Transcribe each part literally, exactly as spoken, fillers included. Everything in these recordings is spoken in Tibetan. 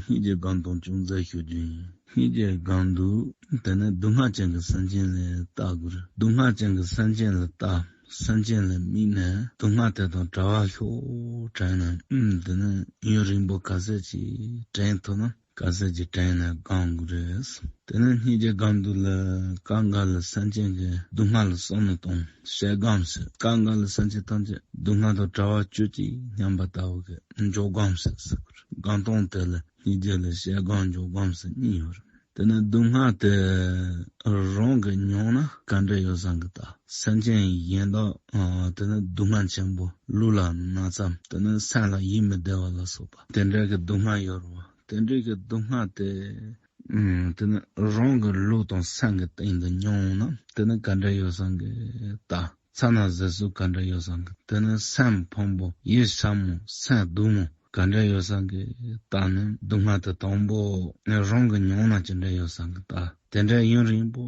སྙིང་རྗེ་སྒང་སྟོང་ཅུང་ཟད་ཞུ་རྒྱུ་ཡིན། སྙིང་རྗེ་སྒང་དུ་དེ་ནི་སྡུག་བསྔལ་ཅན་གྱི་སེམས་ཅན་ལ་ལྟ་དགོས་རེད། སྡུག་བསྔལ་ཅན་གྱི་སེམས་ཅན་ལ་ལྟ། སེམས་ཅན་ལ་དམིགས་ནས་སྡུག་བསྔལ་དེ་དང་བྲལ་བ་ཤོག་དྲན་ནས། ཨུམ། དེ་ནི་ཡུན་རིང་པོ་ག་ཚད་ཅིག་དྲན་ཐུབ་ན། ག་ཚད་ཅིག་དྲན་ནས་སྒོམ་དགོས་རེད། དེ་ནས་སྙིང་རྗེ་སྒང་དུ་ལ་སྐབས་འགའ་ལ་སེམས་ཅན་གྱི་སྡུག་བསྔལ་ལ་བསམ་བློ་གཏོང་། ཞེ་སྒོམ་ཟེར། སྐབས་འགའ་ལ་སེམས་ཅན་ཐམས་ཅད་སྡུག་བསྔལ་དང་བྲལ་བར་གྱུར་ཅིག་སྙམ་པ་ལྟ་བུ་གི་འཇོག་སྒོམ་ཟེར་ཟེར་དགོས་རེད། སྒོམ་སྟངས་དེ་ལ་སྙིང་རྗེ་ལ་ཞེ་སྒོམ་འཇོག་སྒོམ་ཟེར་གཉིས་ཡོད་རེད། དེ་ནས་སྡུག་བསྔལ་དེ་རང་གིས་མྱོང་ན་ག་འདྲ་ཡོད་བསམ་གི་ལྟ། སེམས་ཅན་གཞན་དག་དེ་ནས་སྡུག་བསྔལ་ཆེན་པོ་ལུས་ལ་ན་ཚ། དེ་ནས་སེམས་ལ་ཡིད་མི་བདེ་བ་ལ་སོགས་པ་དེ་འདྲ་གི་སྡུག་བསྔལ་ཡོད་རེད་བ། དེ་འདྲའི་གི་སྡུག་བསྔལ་དེ། ཨུམ། དེ་ནི་རང་གི་ལུས་དང་སེམས་ཀྱི་སྟེང་དུ་མྱོང་ན། དེ་ནི་ག་འདྲ་ཡོད་བསམ་གི་ལྟ། ཚ་ན་ཟེར་སུ་ག་འདྲ་ཡོད་བསམ་གི། དེ་ནི་སེམས་ཕམ་པོ་ཡིད་ཤ་མོ་སེམས་སྡུག་མོ་ག་འདྲ་ཡོད་བསམ་གི་ལྟ་ནི་སྡུག་བསྔལ་དེ་དང་པོ་ནི་རང་གི་མྱོང་ན་ཅི་འདྲ་ཡོད་བསམ་གི་ལྟ། དེ་འདྲ་ཡུན་རིང་པོ་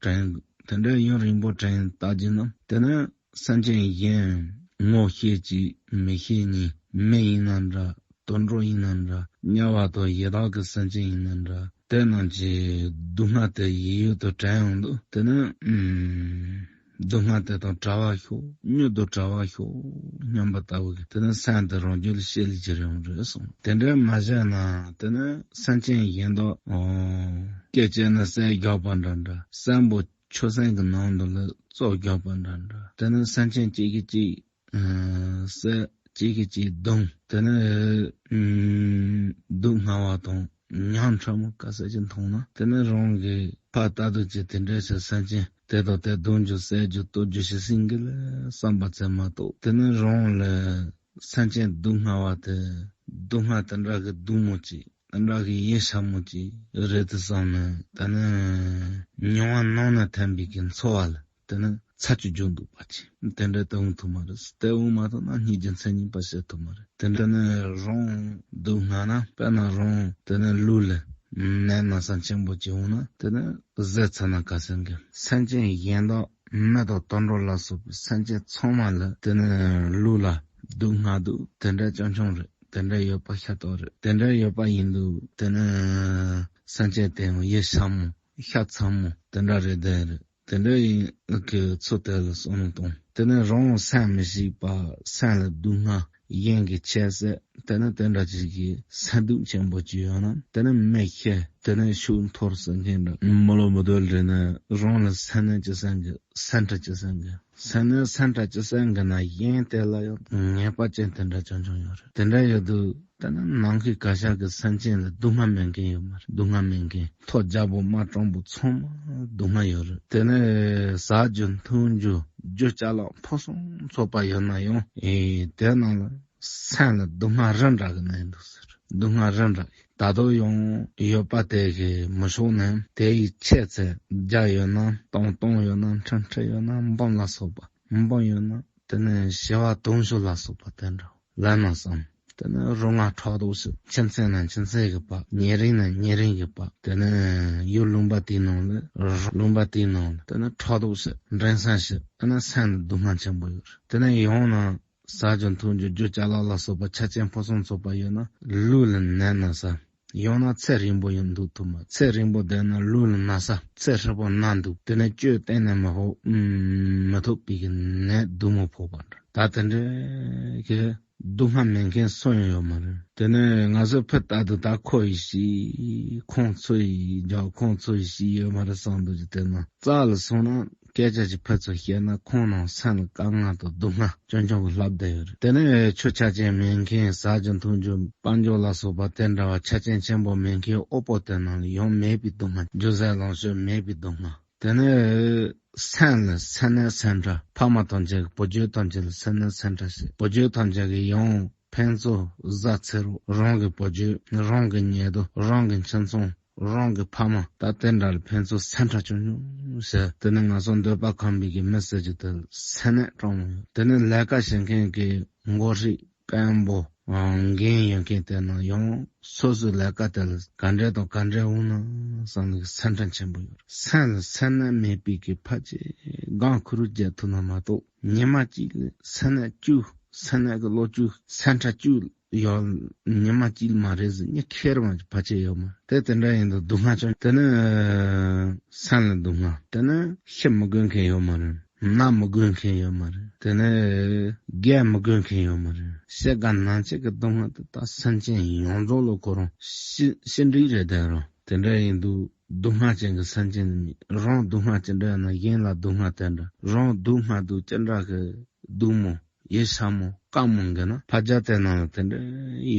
དྲན། དེ་འདྲ་ཡུན་རིང་པོ་དྲན་ལྟ་རྒྱུ་ན། དེ་ནི་སེམས་ཅན་གཞན་ངོ་ཤེས་གཅིག་མི་ཤེས་གཉིས། མི་ཡིན་ན་འདྲ། དུད་འགྲོ་ཡིན་ན་འདྲ། དམྱལ་བ་དང་ཡི་དྭགས་ཀྱི་སེམས་ཅན་ཡིན་ན་འདྲ། དེ་རྣམས་ཀྱི་སྡུག་བསྔལ་དེ་ཡིད་ཡུལ་དུ་དྲན་ཡོང་དུས། དེ་ནི་ཨུམ། སྡུག་བསྔལ་དེ་དང་བྲལ་བར་ཤོག་མྱུར་དུ་བྲལ་བར་ཤོག་སྙམ་པ་ལྟ་བུ་གི། དེ་ནི་སེམས་དེ་རང་རྒྱུད་ལ་ཤེས་ལ་གྱུར་ཡོང་རེད་གསུངས། དེ་འདྲ་མ་བྱས་ན། དེ་ནི་སེམས་ཅན་གཞན་དག་སྐད་ཆ་ནི་གསེར་རྒྱག་པ་འདྲ་འདྲ། གསེར་པོ་ཆུ་སྲིན་གྱི་ནང་དུ་ལ་བཙོ་རྒྱག་པ་འདྲ་འདྲ། དེ་ནི་སེམས་ཅན་གཅིག་གིས་གཅིག་ཨ་བསད། གཅིག་གིས་གཅིག་བརྡུང་། དེ་ནི་ཨ་སྡུག་བསྔལ་བ་དང་ཉམ་ཆུང་མོ་ག་ཚད་ཅིག་མཐོང་ན། དེ་ནི་རང་གི་ཕ་ལྟ་དུས་ཀྱི་དེ་འདྲའི་ཆེ་སེམས་ཅན་དེ་དང་དེ་བརྡུང་རྒྱུ་བསད་རྒྱུ་གཏོར་རྒྱུ་ཞིག་སྲིད་གི་ལ་བསམ་པ་ཙམ་མ་གཏོགས། དེ་ནི་རང་ལ་སེམས་ཅན་སྡུག་བསྔལ་བ་དེ་སྡུག་བསྔལ་དེ་འདྲ་གི་སྡུག་མོ་ཅིག་དེ་འདྲ་གི་ཡིད་ཤ་མོ་ཅིག་རེད་དུ་བསམ་ནས། དེ་ནི་མྱོང་བ་ནང་ན་ཐིམ་པའི་གི་འཚོ་བ་ལ་དེ་ནི་ཚ་གྱུར་འགྱུར་འདུག་པ་ཅིག་དེ་འདྲ་དེ་འོང་ཐུབ་མ་རེད། དེ་འོང་མ་ཐུབ་ན་སྙིང་རྗེ་མཚན་ཉིད་པ་བྱེད་ཐུབ་མ་རེད། དེ་འདྲ་ནི་རང་སྡུག་བསྔལ་ན། དཔེར་ན་རང་དེ་ནི་ལུས་ལ་ནད་ན་ཚ་ཆེན་པོ་ཅིག་འོང་ན། དེ་ནི་ཟས་ཚ་ན་ག་ཟེར་གི། སེམས་ཅན་གཞན་དག་མི་དང་དུད་འགྲོ་ལ་སོགས་པའི་སེམས་ཅན་ཚང་མ་ལ་དེ་ནི་ལུས་ལ་སྡུག་བསྔལ་འདུག་དེ་འདྲ་རྐྱང་རྐྱང་རེད། དེ་འདྲ་ཡོད་པ་ཤ་སྟག་རེད། དེ་འདྲ་ཡོད་པ་ཡིན་དུས། དེ་ནི་སེམས་ཅན་དེ་ཡང་ཡིད་ཤ་མོ་ཤ་ཚ་མོ་དེ་འདྲ་རེད། དེ་རེད། དེ་འདྲ་ཡིན་གི་ཚུལ་དེ་ལ་བསམ་བློ་གཏོང་། དེ་ནི་རང་སེམས་མི་ཤེས་པ། སེམས་ལ་སྡུག་བསྔལ། གཞན་གྱི་ཆེ་ཟེར། དེ་ནི་དེ་འདྲ་ཅིག་གི་སེམས་སྡུག་ཆེན་པོ་ཅིག་ཡོད་ན། དེ་ནི་མི་ཤེས། དེ་ནི་ཤུགས་འཐོར་ཟེར་མཁན་འདྲ། མི་ལོ་མི་དོལ་རེད་ན། རང་ལ་སེམས་ནད་ཅི་སེམས་གི། སེམས་ཁྲལ་ཅི་སེམས་གི། སེམས་ནད་སེམས་ཁྲལ་ཅི་སེམས་གི་ན། གཞན་དེ་ལ་ཡང་ངེས་པ་ཅན་དེ་འདྲ་རྐྱང་རྐྱང་ཡོད་རེད། དེ་འདྲ་ཡོད་དུས། དེ་ནི་ནམ་མཁའི་ག་ཤར་གྱི་སེམས་ཅན་ལ་སྡུག་བསྔལ་མེད་མཁན་ཡོད་མ་རེད། སྡུག་བསྔལ་མེད་མཁན། མཐོ་རྒྱལ་པོ་དམའ་དྲང་པོ་ཚང་མ་སྡུག་བསྔལ་ཡོད་རེད། དེ་ནི་ཟ་རྒྱུ་འཐུང་རྒྱུ་རྒྱུ་ཅ་ལག་ཕུན་སུམ་ཚོགས་པ་ཡོད་ན་ཡང་། ཨེ། དེ་ནང་ལ་སེམས་ལ་སྡུག་བསྔལ་རི་འདྲ་གི་ནང་འདུག་ཟེར། སྡུག་བསྔལ་རི་འདྲ་གི། ད་དུང་ཡང་ཡོད་པ་དེ་གི་མི་ཤོང་ནས། དེ་ཡི་ཆེ་ཚད་བརྒྱ་ཡོད་ན། སྟོང་སྟོང་ཡོད་ན། ཁྲི་ཁྲི་ཡོད་ན། འབུམ་ལ་སོགས་པ། འབུམ་ཡོད་ན། དེ་ནི་བྱེ་བ་དུང་ཕྱུར་ལ་སོགས་པ་དེ་འདྲ་ལབ་ན་བསམ། དེ་ནི་རུ་ང་ཕྲག་དོག་ཞིག་ཁྱིམ་མཚེས་ནས་ཁྱིམ་མཚེས་ཀྱི་བར། ཉེ་རིང་ནས་ཉེ་རིང་གི་བར། དེ་ནི་ཡུལ་ལུང་པ་དེའི་ནང་ལ། ལུང་པ་དེའི་ནང་ལ། དེ་ནི་ཕྲག་དོག་ཞིག་འགྲན་སེམས་ཞིག་དེ་ནི་སེམས་ལ་སྡུག་བསྔལ་ཆེན་པོ་ཡོད་རེད། དེ་ནི་ཡང་ན་ཟ་རྒྱུ་འཐུང་རྒྱུ་རྒྱུ་ཅ་ལག་ལ་སོགས་པ་ཆ་རྐྱེན་ཕུན་སུམ་ཚོགས་པ་ཡོད་ན། ལུས་ལ་ནད་ན་ས། ཡང་ན་ཚེ་རིང་པོ་ཡང་འདུག་ཐུབ་མ། ཚེ་རིང་པོ་བསྡད་ན་ལུས་ལ་ན་ས། ཚེ་ཧྲིལ་པོ་ན་འདུག་དེ་ནས་བཅོས་གཏན་ནས་མི་ཕོག་མི་ཐུབ་པའི་གི་ནད་སྡུག་མོ་ཕོག་པ་འདྲ། ད་དེ་འདྲའི་གི་སྡུག་བསྔལ་མེད་མཁན་སུ་ཡང་ཡོད་མ་རེད། དེ་ནས་ང་ཚོའི་ཕུ་ལྟ་དུ་ད་ཁོ་ཡི་ཤི། ཁོང་ཚོ་ཡི་རྒྱག་ཁོང་ཚོ་ཡི་ཤི་ཡོད་མ་རེད་བསམ་འདུག་ཅི། དེ་ན་རྩ་ལ་སོང་ན། སྐད་ཆ་ཅིག་ཕར་ཚུར་བཤད་ན། ཁོང་རྣམས་སེམས་ལ་དཀའ་ངལ་དང་སྡུག་བསྔལ་རྐྱང་རྐྱང་གི་ལྷབ་བསྡད་ཡོད་རེད། དེ་ནས་ཆོས་ཆ་རྐྱེན་མེད་མཁན། ཟ་རྒྱུ་འཐུང་རྒྱུ་དཔལ་འབྱོར་ལ་སོགས་པ་དེ་འདྲ་བ་ཆ་རྐྱེན་ཆེན་པོ་མེད་མཁན། དབུལ་པོ་དེ་རྣམས་ལ་ཡང་མེད་པའི་སྡུག་བསྔལ། རྒྱུ་ཟས་ལོངས་སྤྱོད་མེད་པའི་སྡུག་བསྔལ། དེ་ནས་སེམས་ལ་སེམས་ནད་སེམས་ཁྲལ། ཕ་མ་ཐམས་ཅད་ཀྱི་བུ་རྒྱུད་ཐམས་ཅད་ལ་སེམས་ནད་སེམས་ཁྲལ་བྱེད། བུ་རྒྱུད་ཐམས་ཅད་ཀྱི་ཡང་ཕན་ཚུན་བཟའ་འཚལ་ལོ། རང་གི་བུ་རྒྱུད། རང་གི་ཉེ་དུ། རང་གི་ཁྱིམ་ཚང་། རང་གི་ཕ་མ། ད་དེ་འདྲ་ལ་ཕན་ཚུན་སེམས་ཁྲལ་ཆུང་ཆུང་བྱས། དེ་ནི་ང་ཚོ་འདོད་པ་ཁེངས་པའི་གི་མི་ཟེར་རྒྱུ་དེ་སེམས་ནད་སྤྲང་མོ་ཡོད། དེ་ནི་ལས་ཀ་བྱེད་མཁན་གྱི་མགོ་ཧྲིག་སྐམ་པོ་འགན་ཡོད་མཁན་དེ་རྣམས་ཡང་སོ་སོའི་ལས་ཀ་དེ་ལ་ག་འདྲ་དང་ག་འདྲ་འོང་ན་བསམ་ནས་སེམས་ཁྲལ་ཆེན་པོ་ཡོད། སེམས་ལ་སེམས་ནད་མེད་པའི་གི་ཕལ་ཆེར་སྒང་ཁུ་རུ་བརྒྱབ་ཐུབ་ན་མ་གཏོགས། ཉི་མ་གཅིག་ལ་སེམས་ནད་བཅུ། སེམས་ནད་ཀྱི་ལོ་བཅུ། སེམས་ཁྲལ་བཅུ། ཡོད། ཉི་མ་གཅིག་མ་རེད་ཟེར་མི་ཁེར་མ་ཕལ་ཆེར་ཡོད་མ་རེད། དེ་དེ་འདྲ་ཡིན་དུས་སྡུག་བསྔལ་ཅན་དེ་ནི་སེམས་ལ་སྡུག་བསྔལ། དེ་ནི་ཤི་མི་དགོས་མཁན་ཡོད་མ་རེད། ན་མི་དགོས་མཁན་ཡོད་མ་རེད། དེ་ནི་རྒས་མི་དགོས་མཁན་ཡོད་མ་རེད། ཤི་དགོས་ན་ཅིག་གི་སྡུག་བསྔལ་དེ་ད་སེམས་ཅན་ཡོངས་རྫོགས་ལ་ཁོ་རང་ཤི་ཤི་འགྲིག་རེད་དེ་རང་། དེ་འདྲ་ཡིན་དུས་སྡུག་བསྔལ་ཅན་གྱི་སེམས་ཅན་ནི་མེད། རང་སྡུག་བསྔལ་ཅི་འདྲ་ཡིན་ན་གཞན་ལ་སྡུག་བསྔལ་དེ་འདྲ། རང་སྡུག་བསྔལ་དུས་ཅི་འདྲ་གི་སྡུག་མོ་ཡིད་ཚ་མོ་དཀའ་མོ་འགི་ན་ཕ་རྒྱལ་དེ་ནང་ལ་དེ་འདྲ་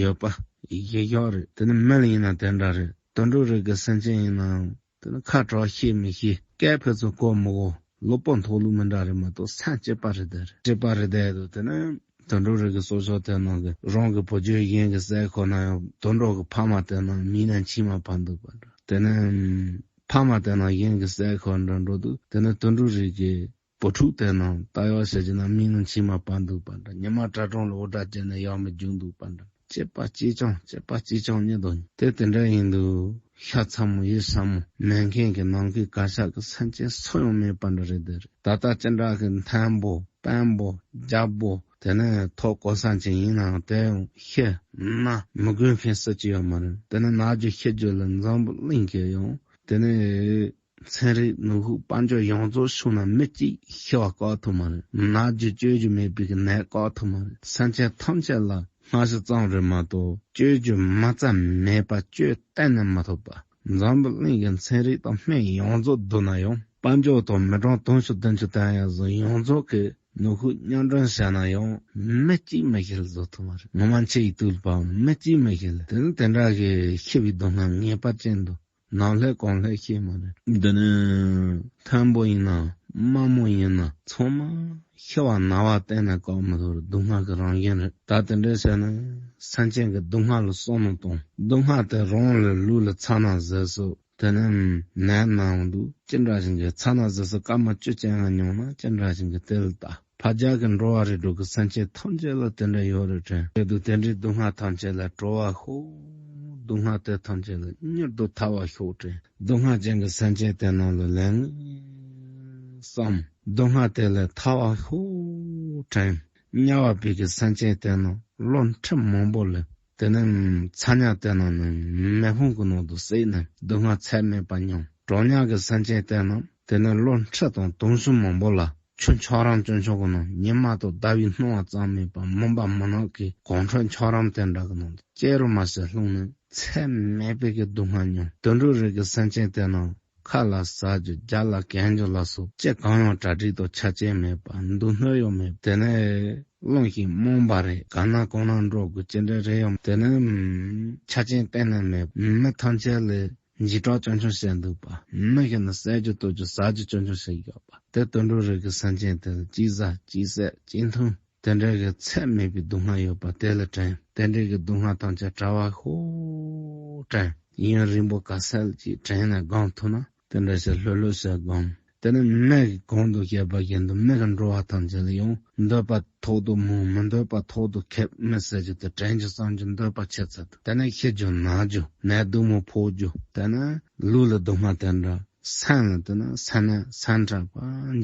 ཡོད་པ་ཡིད་ཤོག་རེད། དེ་ནི་མི་ལ་ཡིན་ན་དེ་འདྲ་རེད། དུད་འགྲོ་རིགས་ཀྱི་སེམས་ཅན་ཡིན་ནའང་དེ་ནི་ཁ་དྲག་ཤེས་མི་ཤེས། སྐད་ཕོད་ཚོ་གོ་མི་གོ། ལུས་པོ་མཐོ་ལུས་མི་འདྲ་རེད་མ་གཏོགས་སེམས་གཅིག་པ་རེད་དེ་རེད། གཅིག་པ་རེད་དེ་དུས་དེ་ནི། དུད་འགྲོ་རིགས་ཀྱི་སྲོག་ཆགས་དེ་ནང་གི་རང་གི་བུ་རྒྱུད་གཞན་གྱི་སྲས་ཁོ་ན་ཡང་དུད་འགྲོ་གི་ཕ་མ་དེ་ནང་མིག་ནང་མཆི་མ་བབས་འདུག་པ་འདྲ། དེ་ནས་ཕ་མ་དེ་ནང་གཞན་གྱི་སྲས་ཁོ་འདྲ་འགྲོ་འདུག་དེ་ནས་དུད་འགྲོ་རིགས་ཀྱི་བུ་ཕྲུག་དེ་ནང་ད་ཡག་བྱས་ཀྱི་ན་མིག་ནང་མཆི་མ་བབས་འདུག་པ་འདྲ། ཉི་མ་དྲ་གྲོང་ལ་འུར་སྒྲ་བྱས་ནས་ཡག་མི་རྒྱུག་འདུག་པ་འདྲ། གཅིག་པ་གཅིག་རྐྱང་། གཅིག་པ་གཅིག་རྐྱང་གཉིས་དང་། དེ་དེ་འདྲ་ཡིན་དུས་ཤ་ཚ་མོ་ཡིད་ཚ་མོ་མེད་མཁན་གྱི་ནམ་མཁའི་གར་ཞག་གི་སེམས་ཅན་སུ་ཡང་མེད་པ་འདྲ་རེད་དེ་རེད། ད་ལྟ་ཅི་འདྲ་གི་མཐོན་པོ་དཔོན་པོ་རྒྱལ་པོ་དེ་ནས་ཐོབ་གོ་ས་ཅན་ཡིན་ནའང་དེ་ཡང་ཤི་ན་མི་དགོས་མཁན་སུ་གཅིག་ཡོད་མ་རེད། དེ་ནས་ན་རྒྱུ་ཤི་རྒྱུ་ལ་འཛམ་བུ་གླིང་གི་ཡང་དེ་ནས་ཚན་རིག་ནུས་ཤུགས་དཔལ་འབྱོར་ཡོངས་རྫོགས་ཤུགས་ན་མི་གཅིག་ཤི་བ་བཀག་ཐུབ་མ་རེད། ན་རྒྱུ་བཅོས་རྒྱུ་མེད་པའི་གི་ནད་བཀག་ཐུབ་མ་རེད། སེམས་ཅན་ཐམས་ཅད་ལ་སྔ་ཕྱི་ཙམ་རེད་མ་གཏོགས་བཅོས་རྒྱུ་མ་རྩ་མེད་པ་བཅོས་གཏན་ནས་མ་ཐུབ་པ། འཛམ་བུ་གླིང་གི་ཚན་རིག་དང་སྨན་ཡོངས་རྫོགས་བསྡུ་ན་ཡང་དཔལ་འབྱོར་དང་མི་གྲངས་དུང་ཕྱུར་བདུན་ཅུ་དང་ཡང་བཟོ་ཡོངས་རྫོགས་ཀྱི་ནུས་ཤུགས་མཉམ་འདྲེས་བྱས་ན་ཡང་མི་གཅིག་མི་ཤི་ལ་བཟོ་ཐུབ་མ་རེད། ངོ་མ་འཆི་ཡི་དུས་ལ་བབ་མི་གཅིག་མི་ཤི་ལ། དེ་ནི་དེ་འདྲ་གི་ཤི་བའི་སྡུག་བསྔལ་ངེས་པ་ཅན་དུ་ནམ་སླེབས་གང་སླེབས་ཤེས་མ་རེད། འདི་ནི་མཐོན་པོ་ཡིན་ན་དམའ་མོ་ཡིན་ན་ཚང་མ་ཤི་བ་ན་བ་གཏན་ནས་བཀག་མི་ཐུབ་རེད། སྡུག་བསྔལ་གྱི་རང་བཞིན་རེད། ད་དེ་འདྲ་བྱས་ན་སེམས་ཅན་གྱི་སྡུག་བསྔལ་ལ་བསམ་བློ་གཏོང་། སྡུག་བསྔལ་དེ་རང་ལ་ལུས་ལ་ཚ་ན་ཟེར་སོགས་དེ་ནི་ནད་ནའང་འདུག་ཅི་འདྲ་ཞིག་གི་ཚ་ན་ཟེར་སོགས་སྐར་མ་བཅུ་ཅན་ལ་མྱོང་ན་ཅི་འདྲ་ཞིག་གི་དེ་ལ་ལྟ། ཕ་རྒྱལ་གྱི་འགྲོ་བ་རིགས་དྲུག་གི་སེམས་ཅན་ཐམས་ཅད་ལ་དེ་འདྲ་ཡོད་རེད་དྲན། དེ་དུས་དེ་འདྲའི་སྡུག་བསྔལ་ཐམས་ཅད་ལས་གྲོལ་བར་ཤོག་སྡུག་བསྔལ་དེ་ཐམས་ཅད་ལས་མྱུར་དུ་ཐར་བར་ཤོག་དྲན། སྡུག་བསྔལ་ཅན་གྱི་སེམས་ཅན་དེ་རྣམས་ལ་ལན་བསམ། སྡུག་བསྔལ་དེ་ལས་ཐར་བར་ཤོག་དྲན། དམྱལ་བ་པའི་གི་སེམས་ཅན་དེ་རྣམས་བློ་འཁྲུལ་མང་པོ་ལས། དེ་ནས་ཚ་དམྱལ་དེ་རྣམས་ནི་མེ་ཕུང་གི་ནང་དུ་བསྲེགས་ནས་སྡུག་བསྔལ་ཚད་མེད་པ་མྱོང་། གྲང་དམྱལ་གྱི་སེམས་ཅན་དེ་རྣམས་དེ་ནས་བློ་འཁྲུལ་དང་དུང་སུ་མང་པོ་ལ་ཆུ་འཁྱགས་རོམ་ཆུང་ཆུང་གི་ནང་ཉི་མ་དང་ཟླ་བའི་སྣང་བ་ཙམ་མེད་པར་མུན་པ་མུན་ནག་གི་གངས་ཁྲོད་འཁྱགས་རོམ་དེ་འདྲ་གི་ནང་དུ་ཅི་རུ་མ་ཟད་ལྷུང་ནས་ཚད་མེད་པའི་གི་སྡུག་བསྔལ་མྱོང་། དུད་འགྲོ་རིགས་ཀྱི་སེམས་ཅན་དེ་རྣམས་ཁ་ལ་ཟ་རྒྱུ་རྒྱབ་ལ་གན་རྒྱུ་ལ་སོགས་ཅི་གང་ཡང་གྲ་སྒྲིག་དང་ཆ་རྐྱེན་མེད་པ་མདུན་ལྷོད་ཡང་མེད་པ་དེ་ནས་རླུང་ཞིག་རྨོངས་པ་རེད། ག་ན་གང་ན་འགྲོ་དགོས་ཅི་འདྲ་རེད་ཡང་དེ་ནས་ཆ་རྐྱེན་གཏན་ནས་མེད། མི་ཐམས་ཅད་ལ་འཇིགས་སྐྲག་ཆུང་ཆུང་བྱས་འདུག་པ། མི་ཞིག་ནི་ཟ་རྒྱུ་འཐུང་རྒྱུ་ཟ་རྒྱུ་ཆུང་ཆུང་ཞིག་ཡོད་པ། དེ་དུད་འགྲོ་རིགས་ཀྱི་སེམས་ཅན་དེ་ལ་ཅི་ཟ་ཅི་ཟས་ཅི་འཐུང་དེ་འདྲ་གི་ཚད་མེད་པའི་སྡུག་བསྔལ་ཡོད་པ་དེ་ལ་དྲན། དེ་འདྲ་གི་སྡུག་བསྔལ་ཐམས་ཅད་བྲལ་བར་ཤོག་དྲན། ཡུན་རིང་པོ་ག་ཚད་ཅིག་དྲན་ནས་སྒོམ་ཐུབ་ན་དེ་འདྲ་ཞིག་ལྷོད་ལྷོད་བྱས་སྒོམ། དེ་ནི་མི་གི་གོང་དུ་བཤད་པ་བཞིན་དུ་མི་གི་འགྲོ་བ་ཐམས་ཅད་ལ་ཡང་འདོད་པ་ཐོག་ཏུ་མོ་མི་འདོད་པ་ཐོག་ཏུ་ཁེབས་མི་ཟེར་རྒྱུ་དེ་དྲན་རྒྱུ་བསམ་རྒྱུ་འདོད་པ་ཆེ་ཚད་དུ་དེ་ནས་ཤི་རྒྱུ་ན་རྒྱུ་ནད་སྡུག་མོ་ཕོག་རྒྱུ་དེ་ནས་ལུས་ལ་སྡུག་བསྔལ་དེ་འདྲ་སེམས་ལ་དེ་ནས་སེམས་ནད་སེམས་ཁྲག་པ་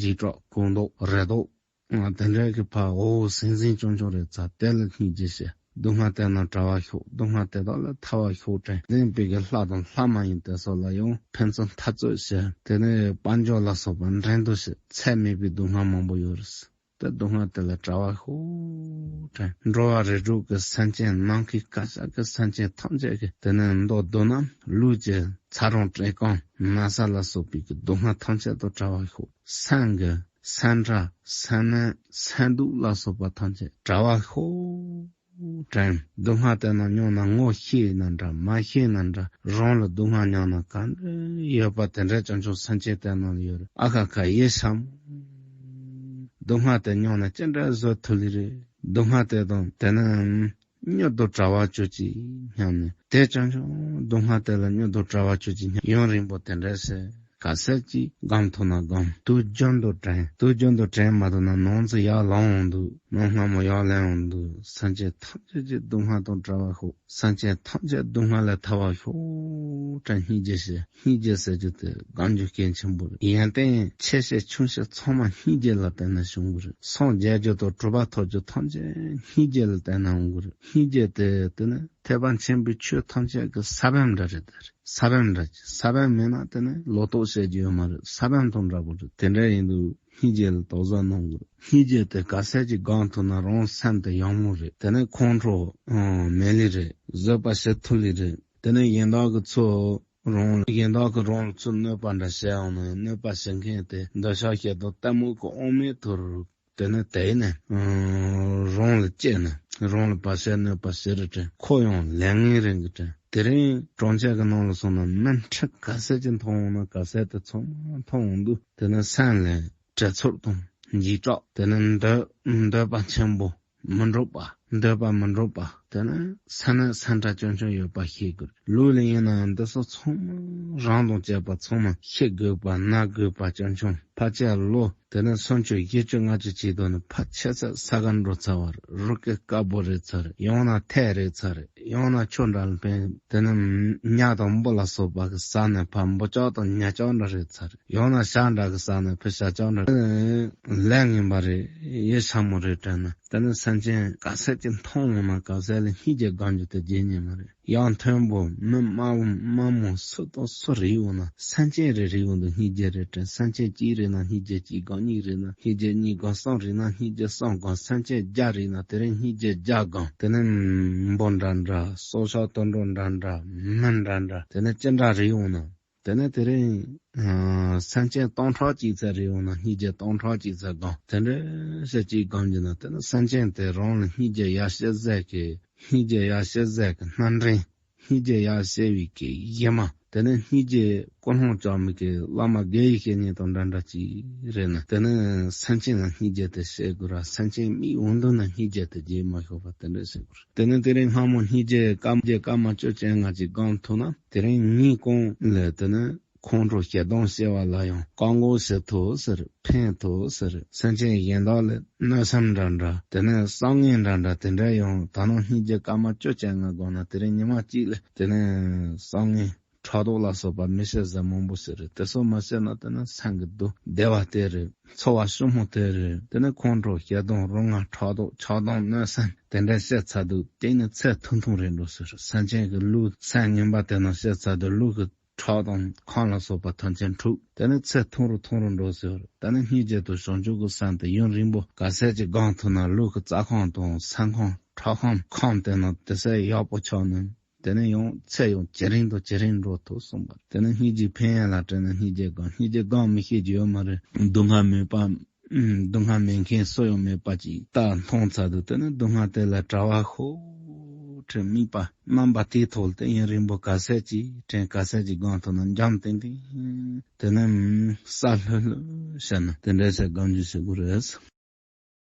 འཇིགས་སྐྲག་ཀུན་རྟོག་རེ་དོགས། དེ་འདྲ་གི་ཕར་འོ་ཟིང་ཟིང་ཆུང་ཆུང་རེ་ཚ་དེ་ལ་སྙིང་རྗེ་བྱེད། སྡུག་བསྔལ་དེ་རྣམས་བྲལ་བར་ཤོག་སྡུག་བསྔལ་དེ་དག་ལས་ཐར་བར་ཤོག་དྲན། ལྡན་པའི་གི་ལྷ་དང་ལྷ་མ་ཡིན་དེ་ཚོ་ལ་ཡང་ཕན་ཚུན་འཐབ་རྩོད་བྱེད། དེ་ནས་དཔལ་འབྱོར་ལ་སོགས་པ་འགྲན་བསྡུར་བྱེད། ཚད་མེད་པའི་སྡུག་བསྔལ་མང་པོ་ཡོད་རེད། དེ་སྡུག་བསྔལ་དེ་ལས་བྲལ་བར་ཤོག་དྲན། འགྲོ་བ་རིགས་དྲུག་གི་སེམས་ཅན་ནམ་མཁའི་གར་ཞག་གི་སེམས་ཅན་ཐམས་ཅད་ཀྱི་དེ་ནས་མདོར་བསྡུ་ན་ལུས་ཀྱི་ཚ་གྲང་བཀྲེས་སྐོམ་ན་ཚ་ལ་སོགས་པའི་གི་སྡུག་བསྔལ་ཐམས་ཅད་དུ་བྲལ་བར་ཤོག་སེམས་ཀྱི་སེམས་ཁྲག་སེམས་ནད་སེམས་སྡུག་ལ་སོགས་པ་ཐམས་ཅད་བྲལ་བར་ཤོག་དྲན། སྡུག་བསྔལ་དེ་རྣམས་མྱོང་ན་ངོ་ཤེས་ན་འདྲ་མ་ཤེས་ན་འདྲ་རང་ལ་སྡུག་བསྔལ་མྱོང་ན་ག་འདྲ་ཡོད་པ་དེ་འདྲ་ཅང་ཅུང་སེམས་ཅན་དེ་རྣམས་ལ་ཡོད་རེད། ཨ་ཁ་ཁ་ཡེ་ཤམ། སྡུག་བསྔལ་དེ་མྱོང་ན་ཅི་འདྲ་བཟོད་ཐུབ་ལེ་རེད། སྡུག་བསྔལ་དེ་དང་དེ་ནི་མྱུར་དུ་བྲལ་བ་ཅོ་ཅིག་སྙམ་ནས་དེ་ཅང་ཅུང་སྡུག་བསྔལ་དེ་ལ་མྱུར་དུ་བྲལ་བ་ཅོ་ཅིག་སྙམ་ཡུན་རིང་པོ་དེ་འདྲ་བྱས། ག་ཚད་ཅིག་སྒོམ་ཐུབ་ན་སྒོམ། དུས་རྒྱུན་དུ་དྲན། དུས་རྒྱུན་དུ་དྲན་མ་ཐུབ་ན་ནང་ཚུད་ཡར་ལངས་འོང་དུས། ནང་སྔ་མོ་ཡར་ལེན་འོང་དུས། སེམས་ཅན་ཐམས་ཅད་ཀྱི་སྡུག་བསྔལ་དང་བྲལ་བར་ཤོག། སེམས་ཅན་ཐམས་ཅད་སྡུག་བསྔལ་ལས་ཐར་བར་ཤོག་དྲན། སྙིང་རྗེ་བྱེད། སྙིང་རྗེ་ཟེར་རྒྱུ་དེ་སྒོམ་རྒྱུ་གལ་ཆེན་པོ་རེད། ཡོན་ཏན་ཆེ་ཆེ་ཆུང་ཆུང་ཚང་མ་སྙིང་རྗེ་ལ་བརྟེན་ནས་བྱུང་གི་རེད། སངས་རྒྱས་རྒྱུ་དང་གྲུབ་པ་ཐོབ་རྒྱུ་ཐམས་ཅད་སྙིང་རྗེ་ལ་བརྟེན་ནས་འོང་གི་རེད། སྙིང་རྗེ་དེ་དེ་ནི་ཐེག་པ་ཆེན་པོའི་ཆོས་ཐམས་ཅད་ཀྱི་ས་བོན་འདྲ་རེད། དེ་རེད། ས་བོན་འདྲ་ཅིག། ས་བོན་མེད་ན་དེ་ནི་ལོ་ཏོག་བཤད་རྒྱུ་ཡོད་མ་རེད། ས་བོན་དང་འདྲ་པོ་རེད། དེ་འདྲ་ཡིན་དུས་སྙིང་རྗེ་ལ་དོགས་ཟོན་གནང་དགོས་རེད། སྙིང་རྗེ་དེ་ག་ཚད་ཅིག་སྒོམ་ཐུབ་ན་རང་སེམས་དེ་ཡག་མོ་རེད། དེ་ནི་ཁོང་ཁྲོ་ཨང་མེད་ལེ་རེད། བཟོད་པ་བྱེད་ཐུབ་ལེ་རེད། དེ་ནི་གཞན་དག་གི་ཚུར་རང་གཞན་དག་གི་རང་ལ་ཚུར་གནོད་པ་འདྲ་བྱས་ཡོང་ན་ཡང་གནོད་པ་བྱེད་མཁན་དེ་འདོད་ཆགས་ཞེ་སྡང་གཏི་མུག་གི་དབང་མེད་དུ་རུ། དེ་ནི་དེ་ནི་ཨང་རང་ལ་སྐྱེས་ནས་རང་ལ་བར་ཆད་གནོད་པ་བྱེད་རེ་དྲན། ཁོ་ཡང་ལས་ངན་རེ་གི་དྲན། དེ་རིང་གྲོང་ཁྱེར་གི་ནང་ལ་སོང་ན་དམན་ཁྲི་ག་ཚད་ཅིག་མཐོང་འོང་ན་ག་ཚད་དེ་ཚང་མ་མཐོང་འོང་དུས། དེ་ནི་སེམས་ལ་བྲེལ་འཚུབ་དང་འཇིགས་སྐྲག། དེ་ནི་འདོད་འདོད་པ་ཆེན་པོ། མི་འགྲུབ་པ། འདོད་པ་མི་འགྲུབ་པ། དེ་ནི་སེམས་ནི་སེམས་ཁྲལ་ཆུང་ཆུང་ཡོད་པ་ཤེས་དགོས། ལུས་ལ་ཡིན་ནའང་འདི་ཚོ་ཚང་མ་རང་དང་བཅས་པ་ཚང་མ་ཤི་དགོས་པ་ན་དགོས་པ་ཆུང་ཆུང་། ཕལ་ཆེར་ལོ་དེ་ནི་སུམ་ཅུ་བཞི་བཅུ་ལྔ་བཅུ་བྱེད་དོ་ནི་ཕལ་ཆེར་ཚད་ས་ག་འགྲོ་ཚར་བ་རེད། རུ་སྐེ་དཀར་པོ་རེད་ཚར་རེད། ཡང་ན་ཐལ་རེད་ཚར་རེད། ཡང་ན་ཆུ་འདྲ་ལ་ཕན་དེ་ནི་ཉ་དང་འབུ་ལ་སོགས་པ་གི་ཟ་ནས་ཕར་འབུ་ལྕག་དང་ཉ་ལྕག་འདྲ་རེད་ཚར་རེད། ཡང་ན་བྱ་འདྲ་གི་ཟ་ནས་ཕར་བྱ་ལྕག་འདྲ་རེད། ལས་ངན་པ་རེད། ཡིད་ཆགས་མོ་རེད་དྲན་ན། དེ་ནི་སེམས་ཅན་ག་ཚད་ཅིག་མཐོང་འོང་ན་ག་ཚད་ལ་སྙིང་རྗེ་སྒོམ་རྒྱུ་དེ་བརྗེད་ཉན་མ་རེད། ཡང་མཐོན་པོ་མི་དམའ་བོ་དམའ་མོ་སུ་དང་སུ་རིག་འོང་ན་སེམས་ཅན་རེ་རིག་འོང་དུས་སྙིང་རྗེ་རེ་དྲན། སེམས་ཅན་གཅིག་རིག་ན་སྙིང་རྗེ་གཅིག་སྒོམ། གཉིས་རིག་ན་སྙིང་རྗེ་གཉིས་སྒོམ། གསུམ་རིག་ན་སྙིང་རྗེ་གསུམ་སྒོམ། སེམས་ཅན་བརྒྱ་རིག་ན་དེ་རིང་སྙིང་རྗེ་བརྒྱ་སྒོམ། དེ་ནི་འབུ་འདྲ་འདྲ་སྲོག་ཆགས་དུད་འགྲོ་འདྲ་འདྲ་མི་འདྲ་འདྲ་དེ་ནི་ཅི་འདྲ་རིག་འོང་ན། དེ་ནས་དེ་རིང་ཨ་སེམས་ཅན་སྟོང་ཕྲག་གཅིག་ཙམ་རེ་ཡོང་ན་སྙིང་རྗེ་སྟོང་ཕྲག་གཅིག་ཙམ་སྒོམ། དེ་འདྲ་བྱས་ཅིག་སྒོམ་རྒྱུ་ན་དེ་ནི་སེམས་ཅན་དེ་རང་ལ་སྙིང་རྗེ་ཡ་ཤེས་ཟེར་གི་སྙིང་རྗེ་ཡ་ཤེས་ཟེར་གི་སྣ་འདྲེན། སྙིང་རྗེ་ཡ་ཤེས་པའི་གི་གཞི་མ། དེ་ནི་སྙིང་རྗེ་ཀུན་སློང་བཅངས་མི་གི་བླ་མ་དགེ་བའི་བཤེས་གཉེན་དང་འདྲ་འདྲ་ཅིག་རེད་ན། དེ་ནི་སེམས་ཅན་ལ་སྙིང་རྗེ་དེ་བྱེད་དགོས་ར། སེམས་ཅན་མིག་འོང་དུས་ན་སྙིང་རྗེ་དེ་བརྗེད་མ་ཤོར་བ་དེ་འདྲ་བྱེད་དགོས་ར། དེ་ནི་དེ་རིང་སྔ་མོ་སྙིང་རྗེ་སྐར་མ་སྐར་མ་བཅུ་ཅན་ལྔ་ཅིག་སྒོམ་ཐུབ་ན། དེ་རིང་ཉིན་གུང་ལ་དེ་ནི་ཁོང་ཁྲོ་ཞེ་སྡང་སྐྱེ་བ་ལ་ཡང་བཀག་འགོག་བྱེད་ཐུབ་ཟེར། ཕན་ཐུབ་ཟེར། སེམས་ཅན་གཞན་དག་ལ་གནོད་སེམས་འདྲ་འདྲ་དེ་ནས་བསམ་ངན་འདྲ་འདྲ་དེ་འདྲ་ཡང་ད་ནང་སྙིང་རྗེ་སྐར་མ་བཅུ་ཅན་ལྔ་སྒོམ་ན་དེ་རིང་ཉི་མ་གཅིག་ལ་དེ་ནས་བསམ་ངན་ཕྲག་དོག་ལ་སོགས་པ་མི་བྱེད་ཟེར་མང་པོ་ཞིག་རེད། དེ་ཚོ་མ་བྱེད་ན་དེ་ནི་སེམས་ཀྱི་སྡུག་བདེ་བ་དེ་རེད། ཚོར་བ་ཞིམ་པོ་དེ་རེད། དེ་ནི་ཁོང་ཁྲོ་ཞེ་སྡང་རུ་ང་ཕྲག་དོག་ཆགས་སྡང་གནོད་སེམས་དེ་འདྲ་བཤད་ཚར་དུས་དེ་ནི་ཚེ་ཐུང་ཐུང་རེད་འགྲོ་ཟེར། སེམས་ཅན་གྱི་ལུས་སེམས་ངན་པ་དེ་ནི་བཤད་ཚར་དུས་ལུས་ཀྱི་ཁྲག་དང་ཁམས་ལ་སོགས་པ་ཐམས་ཅད་འཁྲུགས། དེ་ནི་ཚེ་ཐུང་རུ་ཐུང་རུ་འགྲོ་ཟེར། དེ་ནི་སྙིང་རྗེ་དང་བྱང་ཆུབ་ཀྱི་སེམས་དེ་ཡུན་རིང་པོ་ག་ཚད་ཅིག་སྒོམ་ཐུབ་ན་ལུས་ཀྱི་རྩ་ཁམས་དང་སེམས་ཁམས་ཁྲག་ཁམས་ཁམས་དེ་ནི་དེ་ཚད་ཡག་པོ་ཆགས་ནས། དེ་ནས་ཡང་ཚེ་ཡང་ཇེ་རིང་དུ་ཇེ་རིང་འགྲོ་ཐུབ་གསུངས་པ། དེ་ནས་སྙིང་རྗེ་ཕན་ཡོན་ལ་དྲན་ནས་སྙིང་རྗེ་སྒོམ། སྙིང་རྗེ་སྒོམ་མི་ཤེས་རྒྱུ་ཡོད་མ་རེད། སྡུག་བསྔལ་མེད་པ། སྡུག་བསྔལ་མེད་མཁན་སུ་ཡང་མེད་པ་ཅིག་ལྟ་མཐོང་ཚར་དུས་དེ་ནས་སྡུག་བསྔལ་དེ་ལས་བྲལ་བ་ཤོག་དྲན། དམིགས་པ་རྣམ་པ་དེའི་ཐོག་ལ་དེ་ཡུན་རིང་པོ་ག་ཚད་ཅིག་དྲན་ག་ཚད་ཅིག་སྒོམ་ཐུབ་ན་འཇམ་ཏིང་ཏིང་དེ་ནས་ས་ལྷོད་ལྷོད་བྱས་ན་དེ་འདྲ་བྱས་སྒོམ་རྒྱུ་བྱེད་དགོས་རེད།